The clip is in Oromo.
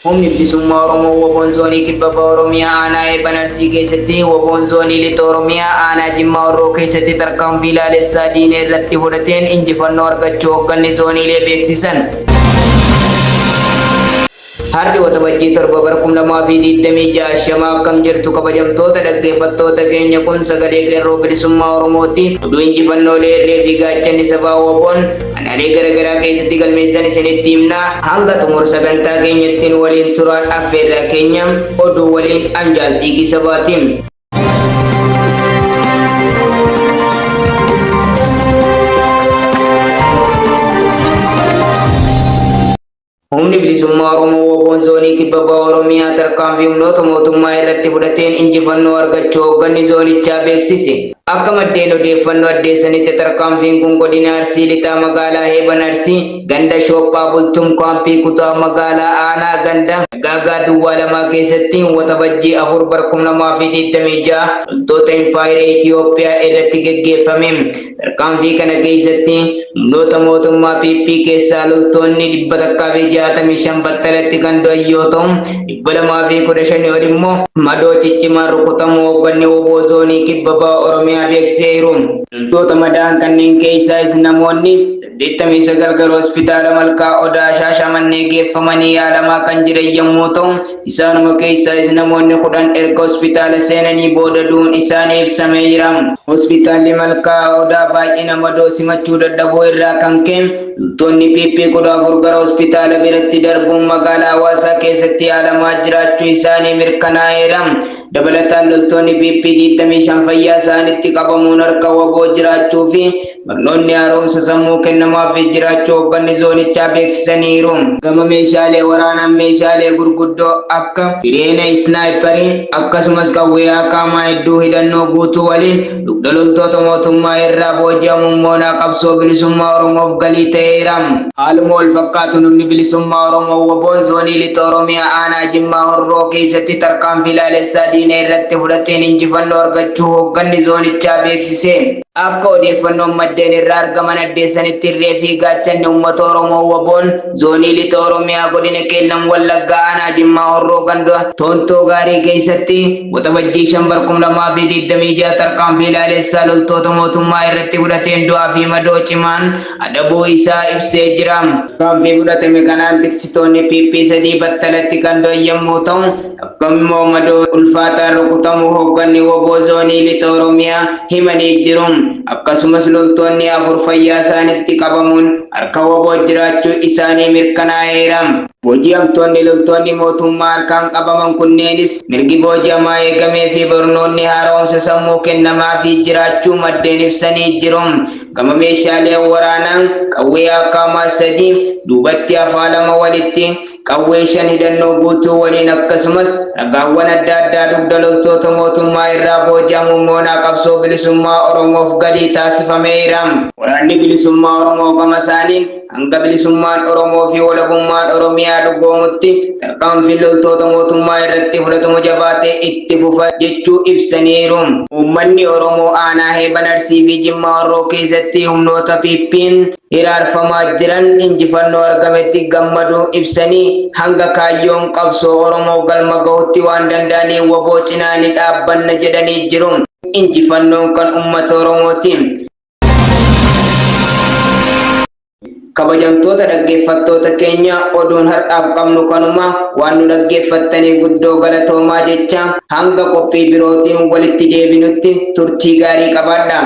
Humni Bilisummaa Oromoo WBOn Zoonii Kibba Baha Oromiyaa Aanaa Heeban Arsii keessatti, WBOn Zoonii Lixa Oromiyaa Aanaa Jimmaa Horroo keessatti tarkaanfii laalessaa diina irratti fudhateen injifannoo argachuu hoogganni zooniilee beeksisan. Har'i Waxabajjii 7 bara 2026 Ashamaa akkam jirtu kabajamtoota dhaggeeffattoota keenya kun sagalee qeerroo bilisummaa Oromooti. Oduu injifannoolee irree fi gaachanni sabaa WBOn Aanaalee gara garaa keessatti galmeessan isinitti himna. Hanga xumura sagantaa keenyatti nu waliin turaan affeerraa keenya. Oduu waliin an Jaal Xiiqii Sabaati. Humni Bilisummaa Oromoo WBOn Zoonii Kibba Baha Oromiyaa tarkaanfii humnoota mootummaa irratti fudhateen injifannoo argachuu hoogganni zoonichaa beeksise. Akka maddeen odeeffannoo addeessanitti tarkaanfiin kun Godina Arsii Lixaa Magaalaa Heeban Arsii ganda Shoophaa Bultum Kaampii kutaa magaalaa Aanaa ganda Dagaagaa Duwwaa Lamaa keessatti Waxabajjii 4 bara 2026 loltoota Impaayera Itiyoophiyaa irratti geggeeffame. Tarkaanfii kana keessatti humnoota mootummaa PP keessaa loltoonni 165 battalatti kan du'an yoo ta'u, 215 ol immoo madoo ciccimaan rukutamuu hoogganni wbo Zoonii Kibba Baha Oromiyaa beeksiseeru. Loltoota madaa'an kanneen keessaayis namoonni 89 gara Hospitaala Malkaa Odaa Shaashamannee geeffamanii yaalamaa kan jiran yommuu ta'u, Isaanuma keessaayis namoonni 10 erga hospitaala seenanii booda du'uun isaanii ibsamee jira. Hospitaalli Malkaa Odaa baay'ina madoo simachuu dadhabuu irraa kan ka'e loltoonni PP 14 gara hospitaala biratti darbuun magaalaa Hawaasaa keessatti yaalamaa jiraachuu isaanii mirkanaa'eera. Dabalataan loltoonni PP 25 fayyaa isaanitti qabamuun harka wbo jiraachuu fi Barnoonni haaromsa sammuu kennamaafii jiraachuu hogganni zoonichaa beeksisaniiru. Gama meeshaalee waraanaan meeshaalee gurguddoo akka Bireena, Isnaayipparii akkasumas qawwee Akaamaa hedduu hidhannoo guutuu waliin dugda loltoota mootummaa irraa booji'amuun moonaa qabsoo bilisummaa Oromoof galii ta'eera. Haaluma walfakkaatuun Humni Bilisummaa Oromoo WBOn Zoonii Lixa Oromiyaa Aanaa Jimmaa Horroo keessatti tarkaanfii laalessaa diina irratti fudhateen injifannoo argachuu hoogganni zoonichaa beeksise. Akka odeeffannoon maddeen irraa argaman addeessanitti irree fi gaachanni uummata Oromoo WBOn Zoonii Lixa Oromiyaa Godina Qeellam Wallaggaa Aanaa Jimmaa Horroo ganda Toontoo Gaarii keessatti Waxabajjii 5 bar 2026 tarkaanfii laalessaa loltoota mootummaa irratti fudhateen du'aa fi madoo cimaan adabuu isaa ibsee jira. Tarkaanfii fudhatame kanaan tiksitoonni PP 3 battalatti kan du'an yommuu ta'u, Takka immoo madoo ulfaataan rukutamuu hoogganni wbo Zoonii Lixa Oromiyaa himanii jiru. Akkasumas loltoonni 4 fayyaasaanitti qabamuun harka wbo jiraachuu isaanii mirkanaa'eera. Booji'amtoonni loltoonni mootummaa harkaan qabaman kunneenis mirgi booji'amaa eegameefii barnoonni haara'umsa sammuu kennamaafii jiraachuu maddeen ibsanii jiru. Gama meeshaalee waraanaan qawwee akm 3, duubatti hafaa 2 walitti, Qawwee 5 hidhannoo guutuu waliin akkasumas ragaawwan adda addaa dugda loltoota mootummaa irraa booji'amuun moonaa qabsoo bilisummaa Oromoof galii taasifameera. Waraanni Bilisummaa Oromoo gama isaaniin hanga bilisummaan Oromoo fi walabummaan Oromiyaa dhugoomutti tarkaanfiin loltoota mootummaa irratti fudhatamu jabaatee itti fufa jechuu ibsaniiru. Uummanni Oromoo aanaa Heeban Arsii fi Jimmaa Horroo keessatti humnoota PPn hiraarfamaa jiran injifannoo argametti gammaduu ibsanii, hanga kaayyoon qabsoo Oromoo galma gahutti waan danda'aniin wbo cinaa ni dhaabbanna jedhanii jiru. Injifannoon kan ummata Oromooti. Kabajamtoota dhaggeeffattoota keenya oduun har'aaf qabnu kanuma waan nu dhaggeeffattaniif guddoo galatoomaa jechaa hanga qophii birootiin walitti deebinutti turtii gaarii qabaadhaa.